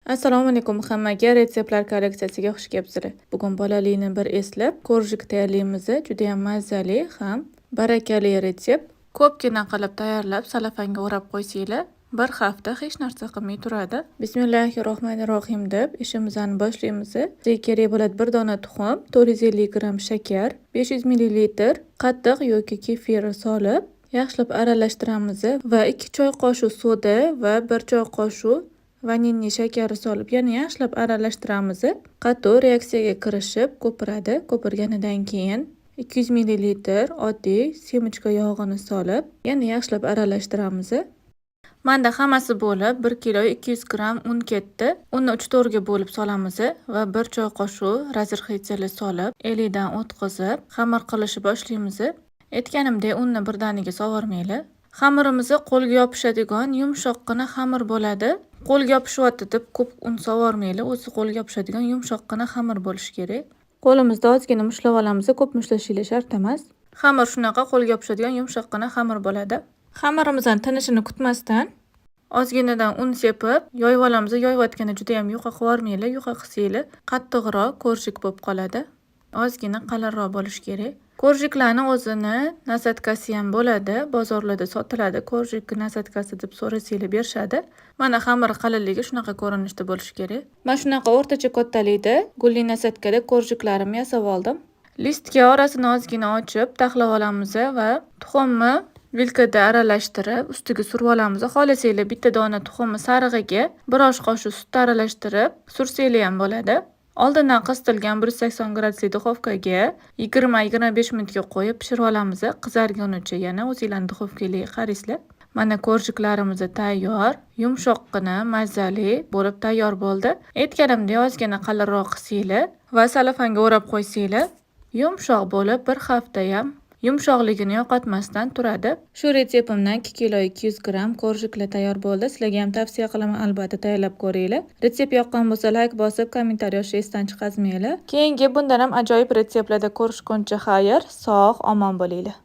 Assalomu alaykum hammaga, retseptlar kolleksiyasiga xush kelibsizlar. Bugun bolalikni bir eslab, коржик tayyorlaymiz. Judayam mazali ham barakali retsept. Ko'pgina qilib tayyorlab, salafanga o'rab qo'ysanglar, bir hafta hech narsa qilmay turadi. Bismillahirrohmanirrohim deb ishimizni boshlaymiz. Bizga kerak bo'ladi bir dona tuxum, 450 gramm shakar, 500 millilitr qatiq yoki kefir solib, yaxshilab aralashtiramiz va 2 choy qoshiq soda va 1 choy qoshiq ванильный shakari solib, yana yaxshilab aralashtiramiz. Qatiq reaksiyaga kirishib ko'piradi. Ko'pirganidan keyin 200 millilitr oddiy семечка yog'ini solib, yana yaxshilab aralashtiramiz. Manda hammasi bo'lib 1 kilo 200 gramm un ketdi. Unni 3-4 ga bo'lib solamiz va 1 choy qoshiq разрыхлитель solib, elidan o'tkazib, xamir qilishni boshlaymiz. Aytganimdek, unni birdaniga sovormanglar. Xamirimiz qo'lga yopishadigan yumshoqqina xamir bo'ladi. Qo'lga yopishyapti deb ko'p un sovormanglar, o'zi qo'lga yopishadigan yumshoqqina xamir bo'lishi kerak. Qo'limizda ozgina mushlab olamiz, ko'p mushlashinglar shart emas. Xamir shunaqa qo'lga yopishadigan yumshoqqina xamir bo'ladi. Xamirimizni tinishini kutmasdan ozginadan un sepib yoyib olamiz. Yoyayotganda juda ham yuqa qilib, yuqa qilsanglar qattiqroq коржик bo'lib qoladi. Ozgina qalinroq bo'lishi kerak. Коржик larni o'zini насадка si ham bo'ladi, bozorlarda sotiladi. Коржик насадка si deb so'rasanglar berishadi. Mana, xamir qalinligi shunaqa ko'rinishda bo'lishi kerak. Mana shunaqa o'rtacha kattalikda gulli насадка da коржик larimni yasab oldim. Лист ga orasini ozgina ochib taxlab olamiz va tuxumni vilkada aralashtirib ustiga surib olamiz. Xohlasanglar, bitta dona tuxumni sarig'iga bir osh qoshiq sutni aralashtirib sursanglar ham bo'ladi. Oldindan qizitilgan 180 gradusli duxovkaga 20-25 minutga qo'yib pishirib olamiz. Qizargunicha yana o'zinglarni duxovkanglarga qaraysizlar. Mana, коржик larimiz tayyor, yumshoqqina, mazali bo'lib tayyor bo'ldi. Aytganimdek, ozgina qalinroq qilsanglar va salafanga o'rab qo'ysanglar, yumshoq bo'lib bir haftayam yumshoqligini yo'qotmasdan turadi. Shu retseptimdan 2 kilo 200 gramm коржик lar tayyor bo'ldi. Sizlarga ham tavsiya qilaman, albatta tayyorlab ko'ringlar. Retsept yoqqan bo'lsa, layk bosib, kommentariy yozishni esdan chiqarmanglar. Keyingi bundan ham ajoyib retseptlarda ko'rishguncha xayr, sog' omon bo'linglar.